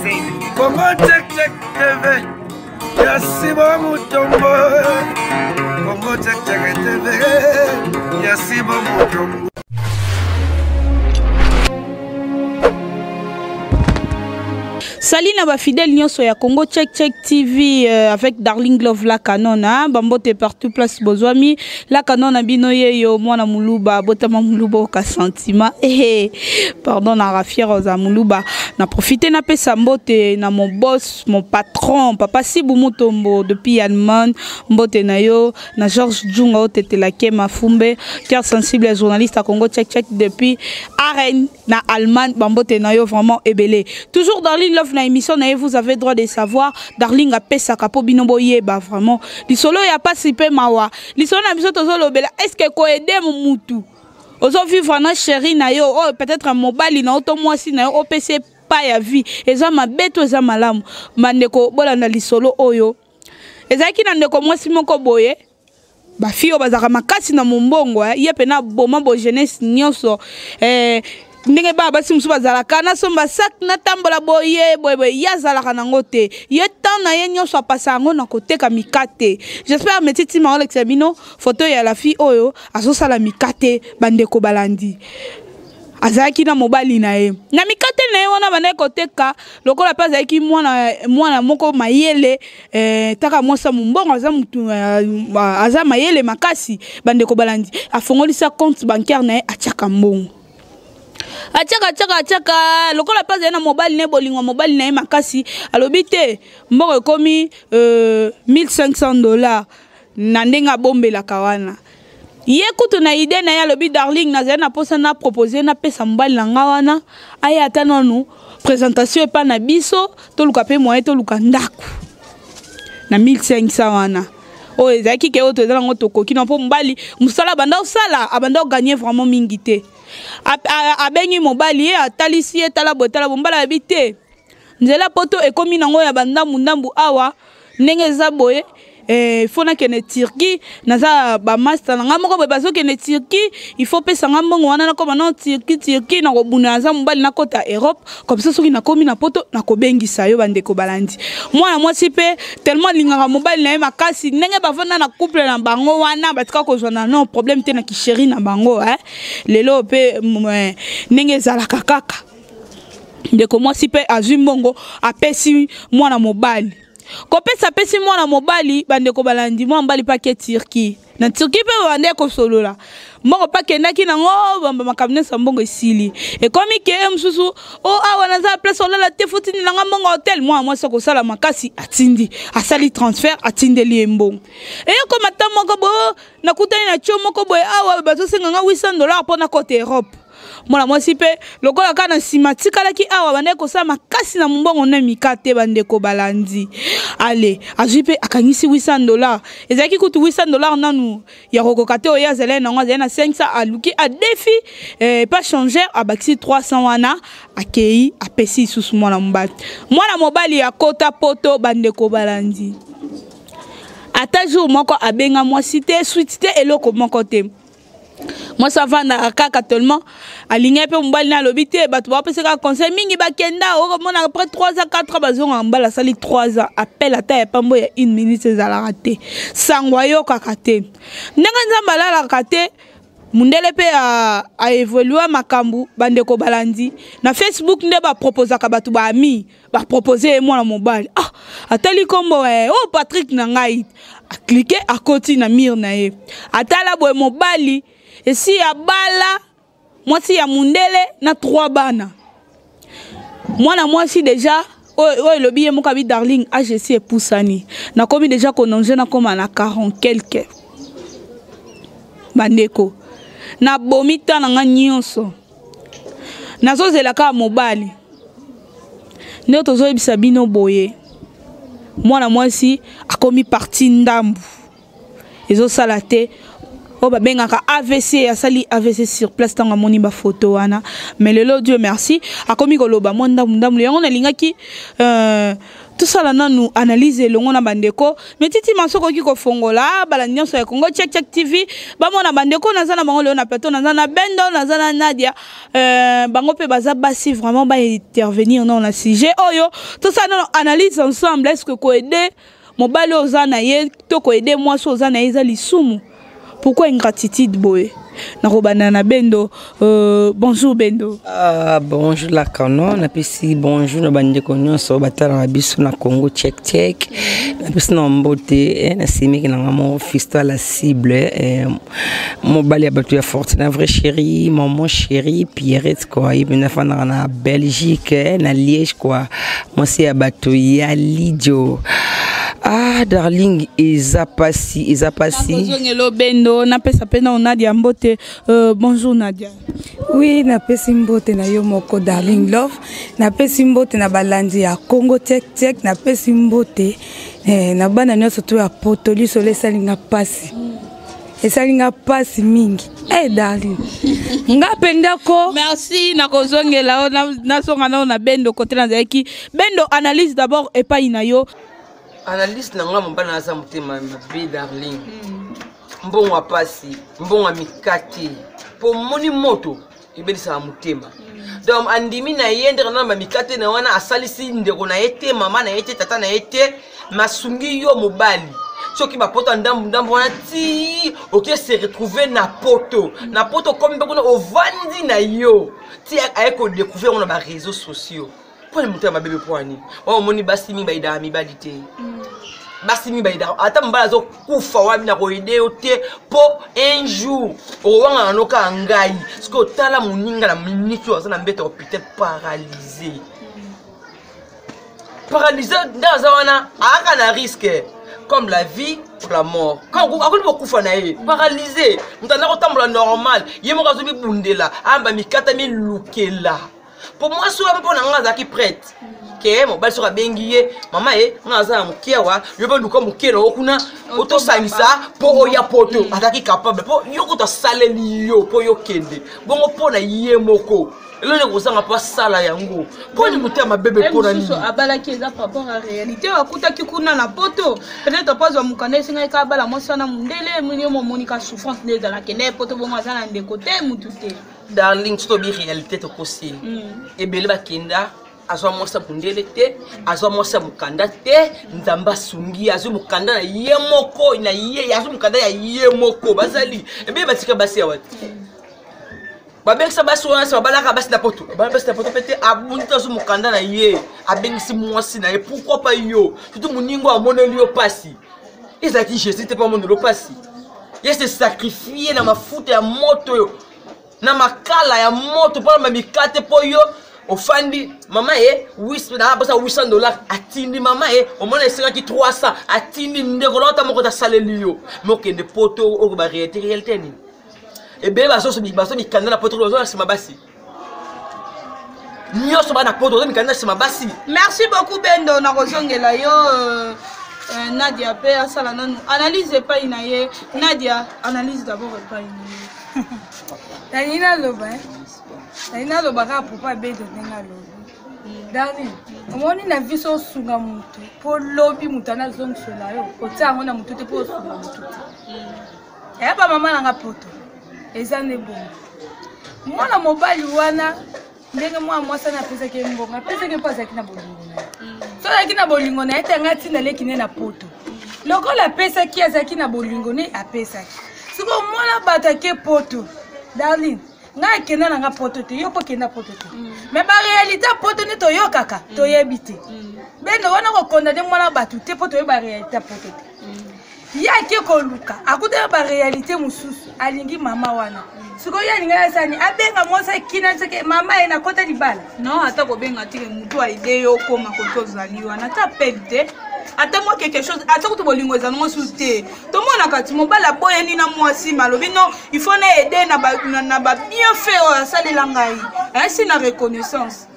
Congo Check Check TV ya Sibo Mutombo Congo Check Check TV ya Sibo Mutombo. Salut na ba fidèles nyonso ya Congo Check Check TV euh, avec Darling Love la canon hein bambote partout place bozwami la canon na bino yeyo mwana muluba botama muluba oka sentiment eh, eh. pardon na rafière oza muluba na profiter na pesa mbote na mon boss mon patron papa Sibu Mutombo depuis Allemagne mbote na yo na Georges Djunga otetela Kema Fumbe cœur sensible journaliste à Congo Check Check depuis Arène na Allemagne bambote na yo vraiment ebele toujours Darling Love na émission na ye vous avez droit de savoir Darling apesaka po bino boyeba vraiment lisolo ya pasi pe mawa lisolo na biso tozolobela est ce que koede mutu ozo vivre na chéri na yo oyo peut-être mobali na yo to mwasi na yo opesi ye pa ya vie eza mabe to eza malamu bandeko bolanda lisolo oyo ezalaki na ndeko mwasi moko boye bafille oyo bazalaka makasi na mombongo eh, ye mpena aboma bo jeunesse nyonso eh, ndenge bana basi mosusu bazalaka nasomba sak natambola boye boye boye ye azalaka nango te ye temps na ye nyonso apasa yango na koteka mikate j'espère meti ntima olekisa bino foto ya la fille oyo azosala mikate bandeko balandi azalaki na mobali na ye na mikate na ye wana bandaki koteka lokola mpe azalaki mwana, mwana moko mayele eh, taka mwasi ya mombongo aza mutu eh, aza mayele makasi bandeko balandi afongolisa compte bancaire na ye atiaka mbongo atiaka atiaka atiaka lokola mpe azali na mobali na ye bolingo mobali na ye makasi alobi te mbongo ekomi euh, 1500 dollars na ndenge abombelaka wana ye kutu na idee na ye alobi darling nazali na mposa na propose napesa mobali na nga wana aya ata nanu présentation epai na biso toluka mpe moyen toluka ndako na 1500 wana oyo ezalaki ke oyo toza nango tokoki na mpo mobali mosala abanda osala abanda oganye vraiment mingi te abengi mobali ye atalisi ye tala boye tala boye mobali alobi te nzela poto ekomi nango ya bandambu ndambu awa ndenge eza boye eh, faut nakende turquie naza bamasta na ngai moko boye bazokende turquie il faut pesa ngai mbongo wana nakoma no turquie turquie nakobunda naza mobali nakota europe comme ça soki nakomi na poto nakobengisa yo bandeko balandi mwana mwasi mpe tellement alingaka mobali na ye makasi ndenge bavanda na couple na bango wana batika kozwa na no problème te na kisheri na bango eh. lelo mpe eh, ndenge ezalaka kaka ndeko mwasi mpe azwi mbongo apesi mwana mobali kopesa apesi mwana mobali bandeko balandi mwana mobali mpe ake turquie na turquie mpe babandaki kosolola mbongo mpe akendaki nango makambo nyonso ya mbongo esili ekomi ke ye mosusu o oh, awa naza place olala te fo tindela nga mbongo hotel mwana mwasi akosala makasi atindi asali transfert atindeli ye mbongo eyokoma ta moko boye nakutani na tio moko boye awa bazosenga nga 800 dollar mpo nakota europe mwana mwasi mpe lokola kaka na nsima atikalaki awa bandaki kosala makasi na mombongo na mikate bandeko balandi ale azwi mpe akangisi 800 dollar ezalaki kutu 800 dollar nanu ya kokoka te oyo azalaki nango azali na 500 aluki adefi eh, pa changer abakisi 300 wana akei apesi lisusu mwana mobali mwana mobali akota poto bandeko balandi ata jour moko abenga mwasi te suite te eloko moko te mwasi avandaka kaka tellement alingaki mpe mobali na alobi te bato bapesa kaka conseil mingi bakenda okomona après 3 ans 4 ans bazongaka mobali asali 3 ans appel ata ya pambo ya une minute ezalaka te sango ayokaka te ndenge nzambe alalaka te mundele mpe aevolua makambo bandeko balandi na facebook nde baproposaka bato baami bapropose ye mwana mobali ah atali nkombo eh, oh patrick na ngai aklike akoti na mire na ye atala boye mobali esi abala mwasi ya mundele na trois bana mwana mwasi deja oyo elobi ye moko abi darling age esi epusani nakomi deja kononge nakoma na 40 quelque bandeko nabomi ta na ngai nyonso nazozela kaka mobali nde tozoyebisa bino boye mwana mwasi akomi parti ndambu ezosala te Oyo babengaka AVC, asali AVC sur place ntango amoni bafoto wana. Mais lelo, Dieu merci, akomi koloba mwa ndambu ndambu. Yango nalingaki tosala nanu analyse elongo na bandeko. Mais Titi Manso okoki kofongola bala nyonso ya Congo Check Check TV, bamona bandeko naza na bango lelo na plateau. Naza na Bendo, naza na Nadia. Bango mpe baza basi, vraiment baintervenir nano na sujet oyo. Tosala nano analyse ensemble. Est ce que koaider mobali oyo oza na ye to koaider mwasi oyo oza na ye eza lisumu? Pourquoi ingratitude boye? Nakobanda na Bendo. Bonjour Bendo. Ah, bonjour la canon. Napesi bonjour na bandeko nyonso batalaka biso na Congo Check Check. Napesi na mbote nasimiki nanga moko fisto la cible, mobali ya bato ya Fortuna, vrai chéri, maman chéri Pierrette quoi. Ye mpenza afandaka na Belgique, na Liège quoi, mwasi ya bato ya Lidio. Ah darling, eza pasi, eza pasi. Nakozongela Bendo, napesa mpe nao Nadia mbote. Bonjour Nadia. Oui, napesi mbote na yo moko Darling Love, napesi mbote na balandi ya Congo Check Check, napesi mbote na bana nyonso to ya poto. Lisolo esalinga pasi, esalinga pasi mingi. Darling, nga mpenza ko. Merci. Nakozongela o nazonga nao na Bendo kote nazalaki. Bendo, analyse d'abord epai na yo. Analyse na nga, mobali aza motema mabe, darling. Mbongo ya pasi, mbongo ya mikate, mpo moni moto ebelisaka motema. Donc andimi na ye ndenge na bamikate na wana, asalisi ndeko na ye te, mama na ye te, tata na ye te, masungi yo mobali. Soki bapoto ndambu ndambu wana ti oke se retrouver na poto, na poto okomi mpe kuna, ovandi na yo ti aye kodécouvrir yango na baréseaux sociaux. Mpona motema mabe mpo ani wana omoni basi mingi bayidaka mibali te. Basi mingi bayidaka, ata mobali azokufa wabi na koaider yo te, mpo un jour okowangana noka ngai. Soki otala moninga na minute oyo aza na mbeto ya hôpital, paralysé, paralysé nde aza wana, aaka na risque comme la vie ou la mort. Akoki kokufa na ye paralysé. Moto anda kotambola normal, ye moko azomibundela, ayamba mikata milukela. Mpo mwasi oyo mpo na nga azalaki prête ke mobali soki abengi ye: "Mama ye, nga aza na moke awa, yo mpe luka moke na yo kuna, otosangisa mpo oya poto." Azalaki capable mpo yo kutu asaleli yo mpo yo kende bongo. Mpo na ye moko eloko kozanga mpo asala yango, mpo ni motema mabebe, mpo na nini? Abalaki eza par rapport à réalité akutaki kuna na poto. Peut-être po azwa mokanda, esengaki kaka abala mwasi wana mondele. Yo momonika souffrance nde ezalaki nde poto bongo, aza na ndeko te, mutu te. Darling, so tobi réalité, tokosi. Ebele bakenda, azwa mwasi ya mondele te, azwa mwasi ya mokanda te. Nzambe asungi, azwi mokanda na ye moko, na ye azwi mokanda ya ye moko. Bazali ebele batika basi awa te, babengisa basi wana se babalaka basi na poto, babala basi na poto mpe te. Abundi te, azwi mokanda na ye, abengisi mwasi na ye. Pourquoi pas yo? Surtout moningo amoneli yo mpasi, ezalaki Jésus te mpo amoneli yo mpasi. Ye se sacrifie na mafuta ya moto oyo, na makala ya moto, mpona bamikate, mpo yo ofandi. Mama ye naposa 800 $, atindi. Mama ye omona esengaki 300, atindi. Ndeko na ata moko tasaleli yo. Me okende poto oyo baréalité, réalité nini? Ebele bazo mikanda na poto, bazo na nsima basi nyonso bana poto, bazo mikanda na nsima basi. Merci beaucoup Bendo. Nakozongela yo. Nadia mpe asala nanu analyse epai na ye. Nadia, analyse d'abord epai na ye. Nalingi naloba, nalingi naloba kaka propos Bendo ndenge alobi. Darling, omoni na vie, so osunga motu mpo lobi moto ana azongisela yo, kotia yango na motu te, mpo osunga motu te. Eya bamama nanga poto eza nde bongo. Mwana mobali wana, ndenge mwana mwasi wana apesaki ye mbongo, apesaki mpo azalaki na bolingo na ye. So azalaki na bolingo na ye te, anga ntina leki ne na poto. Lokola apesaki, azalaki na bolingo ne, apesaki. Sikoyo mwana bato ake poto. Darling, ngai akenda na nga poto te, yo mpo okenda poto te, mais baréalité ya poto nde toyokaka, toyebi te. Bendo wana kokondane mwana bato te, mpo toyebi baréalité ya poto te. Ye ake koluka, akutaka baréalité mosusu, alingi mama wana. Sikoyo ye alingi asani, abenga mwasi akina soki mama ye nakota libala. Non, ata kobenga tike, motu aide yo okóma koki ozali wana, ata appel te, ata mwa quelque chose, ata kutu bolingo eza nango susu te. Tomonaka ti mobali aboyani na mwasi, ma alobi: "Non, il faut na aide na babienfait oyo asalela ngai, ainsi na reconnaissance."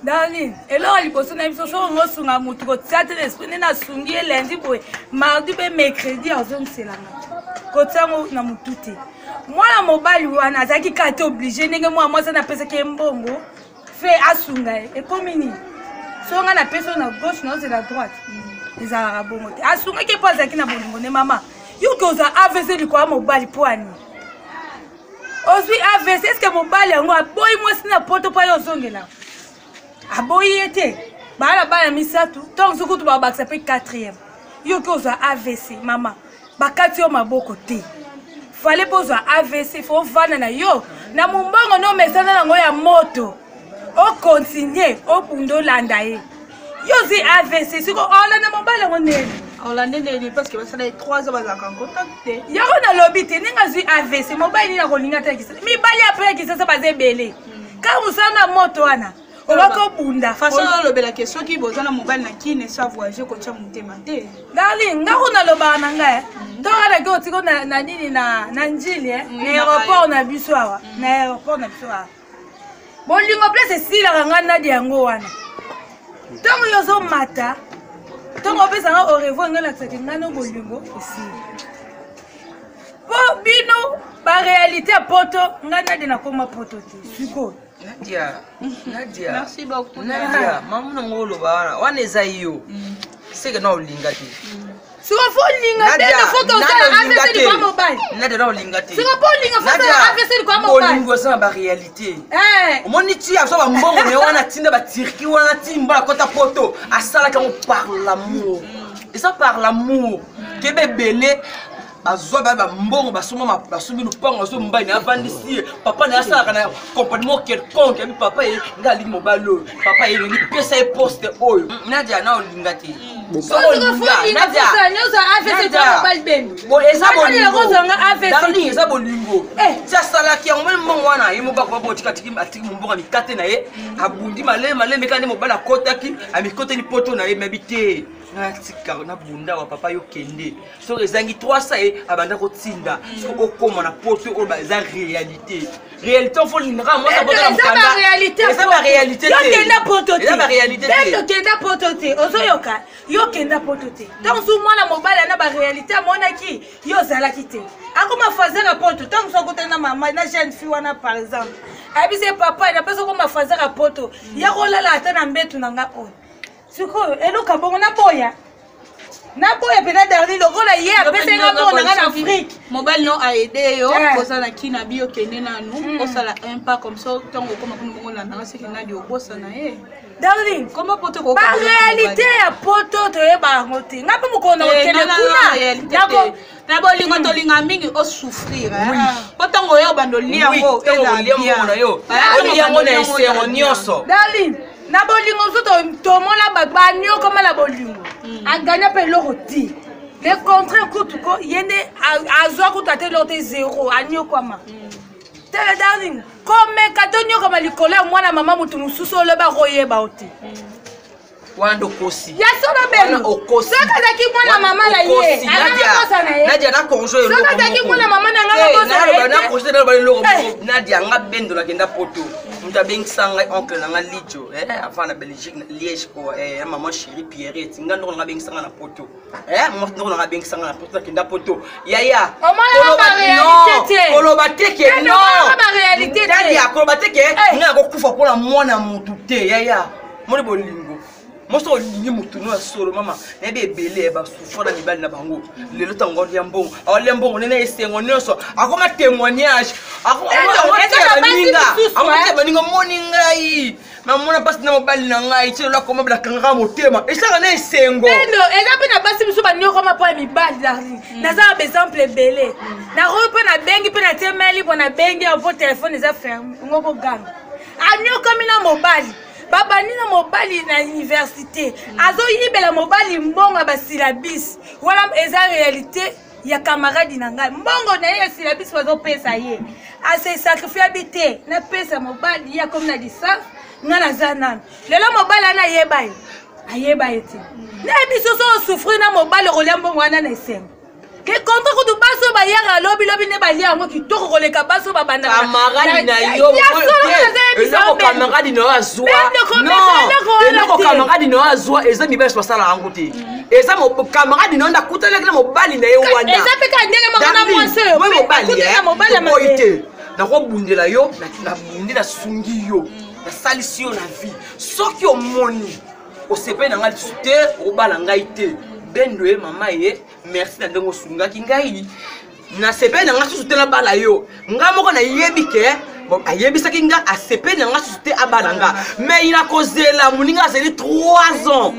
Darling, eloko liboso na biso, soki ongo osunga motu, kotia te na esprit nde nasungi ye lundi boye, mardi mpe mercredi azongiselanga. Kotia yango na motu te. Mwana mobali wana azalaki kaka te oblige ndenge mwana mwasi wana apesaki ye mbongo fe asunga ye. Ekomi nini? So ngai napesi oyo na gauche naozela droite. Ezalaka bongo te. Asungaki ye mpo azalaki na bolingo ne mama. Yo ke ozwa AVC likolo ya mobali mpo ani? Ozwi AVC, est-ce que mobali yango aboyi mwasi na poto mpo aye ozongela? Aboyi ye te. Bala bana misato, ntango mosusu kutu babakisa mpe 4e. Yo ke ozwa AVC, mama, bakati yo maboko te. Fallait mpo ozwa AVC, fo ovanda na yo na mombongo no mesana nango ya moto. Okontinue, obunda olanda ye. Yo ozwi AVC, siko olanda mobali yango ndeni? Olande ndeni parce que basala ye 3 ans bazalaka en contact te. Yango nalobi te, ndenge azwi AVC, mobali nini akolinga ata ya Kisasa? Mibali apres ya Kisasa baza ebele. Kaka mosala na moto wana, okoki obunda. Façon olobelaka soki boza na mobali na kine sa voyage kotia motema te. Darling, nga kuna nalobaka na ngai, ntonga nake otiko na nini na Njili, na aéroport na biso awa, na aéroport na biso awa. Bolingo place esilaka nga nadi yango wana. Ntango yo ozomata, ntango opesa nga au revoir, nga lakisaki nga no bolingo esili. Po bino ba réalité ya poto, nga nadi nakoma poto te. Sikoyo. Nadia, Nadia. Merci beaucoup. Nadia, mamu nango oloba wana, wana eza yo. Seke na olinga te. Siko fo olinga te, fo tosala AVC likolo mobali. Nadia na olinga te. Siko po olinga fo osala AVC likolo mobali. Bolingo eza na ba réalité. Omoni ti azwa ba mbongo na ye wana atinda ba Turquie wana ti mbala kota poto asalaki yango par l'amour. Eza par l'amour. Kebe ebele bazwa ba mbongo basomba basombi lupango azwa mobali na avandisi ye papa na ye asalaka na compagnie moko quelconque abi papa ye nga alingi mobali oyo papa ye elingi pesa ye poste oyo. Nadia na olinga te. Eza bolingo, eza bolingo. Ti asalaki yango moni mbongo wana ye mobako babo otika atiki mombongo ya mikate na ye abundi malembe malembe kaka nde mobali akotaki amikoteli poto na ye mebi te natika nabunda wa papa yo kende soki ezangi 300 ye abanda kotinda soki okóma na poto oyo eza réalité. Réalité fo lingaka mwasi abota na mokanda eza ba réalité te. Yokenda poto te. Eza ba réalité te. Yokenda poto te. Ozoyoka yokenda poto te. Ntango mosusu mwana mobali ana ba réalité amonaki yo ozalaki te. Akoma fazer ya poto ntango mosusu akutani na mama na jeune fille wana par exemple. Ayebisi ye papa napesi okoma fazer ya poto. Ya kolala ata na mbetu na nga oyo. Sikoyo eluka bongo naboya. Naboya mpenza Darling lokola ye apesi nga mbongo na nga na Afrique. Mobali no aide yo koza na kina biyo kende nanu osala un pas comme ça ntango okoma kuna bongo landanga seke nadi obosana ye. Darling, koma poto ko ba réalité ya poto toyeba yango te. Nga mpe mokolo na kokende kuna na bolingo tolinga mingi osouffrir po ntango oyo obanda olia yango olia mbongo na yo olia yango na esengo nyonso. Darling, na bolingo mosusu tomona bato banyokoma na bolingo aganya mpe eloko te. Le contraire kutu ko ye nde azwa kutu ata eloko te zero anyokwama. Tele Darling, komeka tonyokama likolo ya mwana mama motu mosusu olobi akoyeba yo te. Wana nde okosi. Ya solo beno. Okosi. Soki azalaki mwana mama na ye, aza na ye. Nadia na konjo eloko. Soki azalaki mwana mama na nga nakosa na ye. Na konjo na eloko moko. Nadia nga bendo na kenda poto. Mutu abengisa ngai oncle na nga Lijo, avant na Belgique na Liège ko, maman chérie Pierrette, nga ndoko na nga abengisa nga na poto. Ndoko na nga abengisa nga na poto, nakenda poto. Yaya. Koloba te ke non. Nadia koloba te ke nga nakokufa mpona mwana mutu te, yaya. Moni bolingo. Moso olingi motu no ya solo mama nayebi ebele basufra na mibali na bango lelo ntango alia mbongo alia mbongo nene esengo nyonso akoma témoignage akomatia baninga omoni ngai namona mpasi na mobali na ngai ti lelo akoma bakangaka motema esaka na esengo endo eza mpe na basi mosusu banyokama mpo ya mibali Darling. Naza na baexemple ebele nakoki mpe nabengi mpe natiemeli mpo nabengi yango mpo telefone eza ferme ngo koganga anyokami na mobali babandi na mobali na université azoyibela mobali mbongo ya basilabisi wana eza réalité ya camarade na ngai mbongo na ye ya silabisi bazopesa ye ase sacrifie abi te napesa mobali ye akomi na licence ngai naza nanu lelo mobali wana ayeba ye ayeba ye te nayebi soso osouffrir na mobali okolia mbongo wana na esengo ke contre kutu basi oyo bayaka lobi lobi nde balia yango kitoko koleka basi oyo babandaka camarade na yo eloko camarade na yo azwa eloko Camarade na yo azwa, eza mibali so basala yango te. Eza camarade na yo nde akutanaki na mobali na ye wana. Eza mpe kaka ndenge moko na mwasi oyo mpe mobali akutana na mobali ya toboyi mabe. te. Nakobundela yo, nabundi, nasungi yo, nasalisi yo na vie. Soki omoni osepeli na ngai lisusu te, obala ngai te. Bendo ye, mama ye, merci na ndenge osungaki ngai. Nasepeli na ngai susu te, nabala yo. Ngai moko nayebi ke bon, ayebisaki nga asepeli na ngai susu te, abala nga. Mais nakozela moninga azali 3 ans.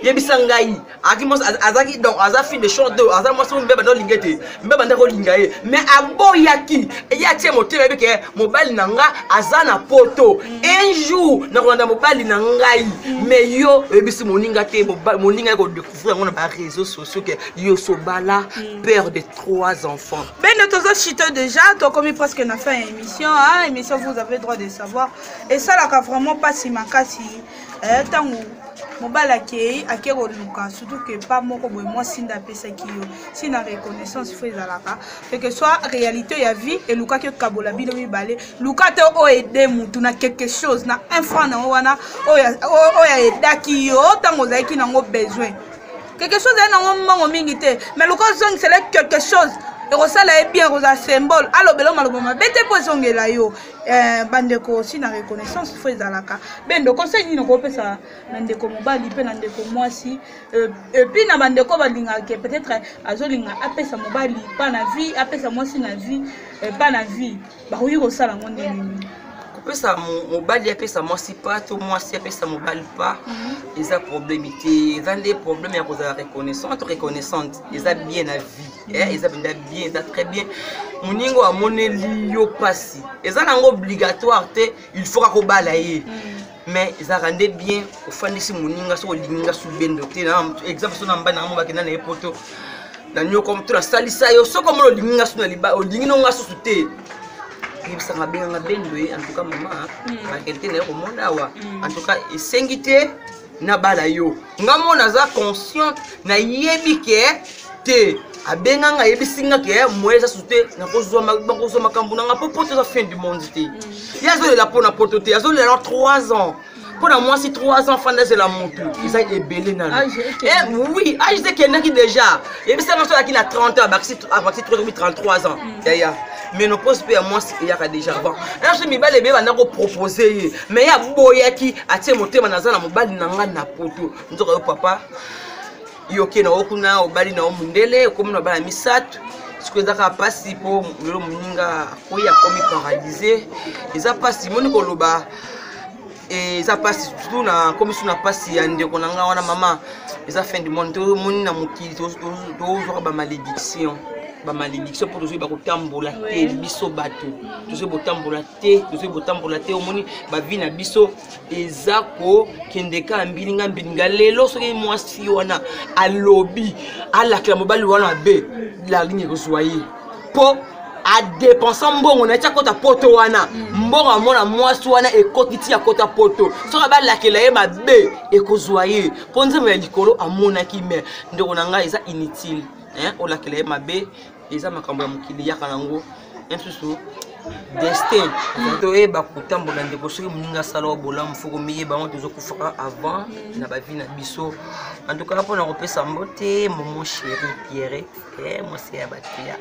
Yebisa ngai, azalaki mwasi, azalaki, donc aza fille de champ 2, aza mwasi oyo mbe banda olinga te, mbe banda kolinga ye, mais aboyaki. Ye atie motema, yebi ke mobali na nga aza na poto, un jour nakolanda mobali na ngai. Mais yo oyebisi moninga te, moninga ye kodécouvrir yango na baréseaux sociaux ke yo sobala, père de trois enfants. Bendo, tozo chute déjà, tokomi presque na fin ya émission, hein. Émission Vous avez droit de savoir esalaka vraiment mpasi makasi. Ntango mobali akei, ake koluka, surtout ke pa moko boye mwasi nde apesaki yo si na reconnaissance fo ezalaka, quelque soit réalité ya vie elukaki okabola bino mibale. Luka te oyo aide mutu na quelque chose, na un franc nango wana oyo aidaki yo ntango ozalaki nango besoin, quelque chose ezali nango mbongo mingi te, mais luka ozongisela quelque chose, ekosala ye bien, ekozala symbole, alobela yo maloba mabe te mpo ezongela yo. Bandeko, si na reconnaissance fo ezalaka. Bendo, conseil nini okopesa na ndeko mobali mpe na ndeko mwasi, et puis na bandeko balingaka ke peut-être azolinga apesa mobali pa na vie, apesa mwasi na vie, pa na vie, bakoki kosala yango ndenge nini? Kopesa mobali apesa mwasi pa to mwasi apesa mobali pa, eza problème te. Eza nde problème ya kozala reconnaissante. Reconnaissante eza bien na vie, eza mpenza bien, eza très bien. Moninga oyo amoneli yo mpasi, eza nango obligatoire te il faut kaka obala ye, mais ezalaka nde bien ofandisi moninga. Soki olingi nga su bendo te, na exemple so na mbani nanga mo bakenda na ye poto na nyoko to nasalisa yo, soki omona olingi nga su na liba, olingi no nga susu te, yebisanga, abenganga bendo ye. En tout cas mama, baqualité na ye komona awa, en tout cas esengi te nabala yo. Nga mo naza consciente, nayebi ke te. Abenganga, ayebisi nga ke moye eza susu te, nakozwa makambo nanga mpo poto eza fin du monde te. Ye azolela mpo na poto te, azolela na 3 ans mpo na mwasi. 3 ans fanda ezela motu eza ebele nano. Âge ekende. Oui, âge ekendaki déjà. Yebisanga, so azalaki na 30 ans, abakisi 3, 33 ans. Yaya, ménopause mpe ya mwasi eyaka déjà avant. So mibali ebeye banda kopropose ye, mais ye aboyaki, atie motema, naza na mobali na nga na poto. Nzoka yo papa, yo oke na yo kuna, obali na yo mondele, okomi na bana misato. Sikoyo eza kaka mpasi mpo lelo moninga akoyi, akomi paralyse. Eza mpasi moni koloba, eza mpasi, surtout na komi su na mpasi ya ndeko na nga wana. Mama, eza fin du monde. Tomoni na mokili tozwaka bamalédiction, bamalédiction mpo tozoyeba kotambola te. Biso bato tozoyeba kotambola te, tozoyeba kotambola te. Omoni bavie na biso eza kokende kaka mbilinga mbilinga. Lelo soki mwasi wana alobi alakela mobali wana mabe, lalingi ekozwa ye mpo adepensa mbongo na ye ti akɔta poto wana. Mbongo amona mwasi wana ekoti ti akɔta poto, soki abalakela ye mabe, ekozwa ye mpo Nzambe ya likolo amonaki. Me ndeko na ngai, eza inutile, hein, olakela ye mabe. Eza makambo ya mokili, yaka nango mosusu destin. Toyeba kotambola, ndeko. Soki moninga asala wa bolamu, fo komiyeba yango. Tozokufaka avant na bavie na biso. En tout cas, mpona kopesa mbote momo chéri Pierre, mwasi ya bato ya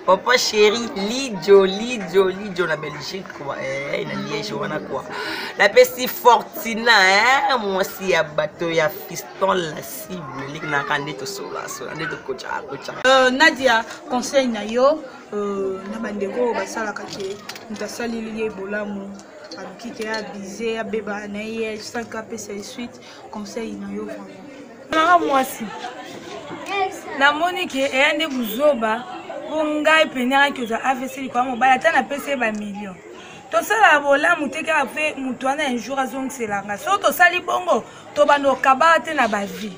papa chéri Lidio, Lidio, Lidio na Belgique quoi, na Liège wana quoi. Napesi Fortina, mwasi ya bato ya fiston la cible elinaka nde tosolasola nde tokocaka kocaka. Nadia, conseil na yo na bandeko oyo basalaka ke moto asaleli ye bolamu, aluki ke abize, abeba na ye sans apesa ye suite, conseil na yo vraiment? Nanga mwasi, namoni ke eya nde buzoba mpo ngai pene akaki kozwa AVC likolo ya mobali. Ata napesi ye bamillion, tosalaka bolamu te kaka mpe moto wana un jour azongiselanga. Soki tosali bongo, tobanda okabaka te na bavie.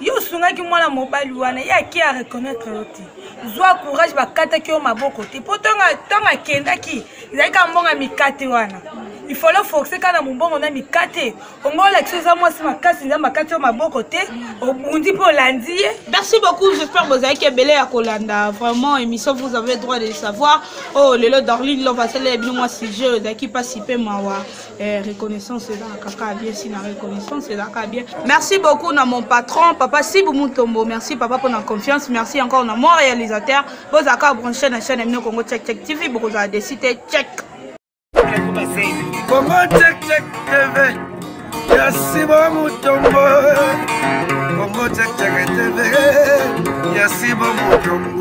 Yo osungaki mwana mobali wana, ye ake areconnaître yo te. Zwa courage, bakataki yo maboko te mpo ntongo akendaki ezalaki kaka mbongo ya mikate wana. Il faut le forcer kaka na mombongo na mikate. Ongo olakisi oza mwasi makasi, nzambe akati yo maboko te, obundi mpe olandi ye. Merci beaucoup, j'espère que vous avez ebele ya kolanda vraiment émission, vous avez droit de le savoir. Oh lelo Darling Love asala bino mwa sujet ezalaki mpasi mpe mawa. Reconnaissance ezalaka kaka bien, si na reconnaissance ezalaka bien. Merci beaucoup na mon patron papa Sibu Mutombo, merci papa pour la confiance, merci encore na mon réalisateur. Bozalaka branché na chaîne bino Congo Check Check TV, bokozala décide check. Congo Check Check TV ya Simon Mutombo. Congo Check Check TV ya Simon Mutombo.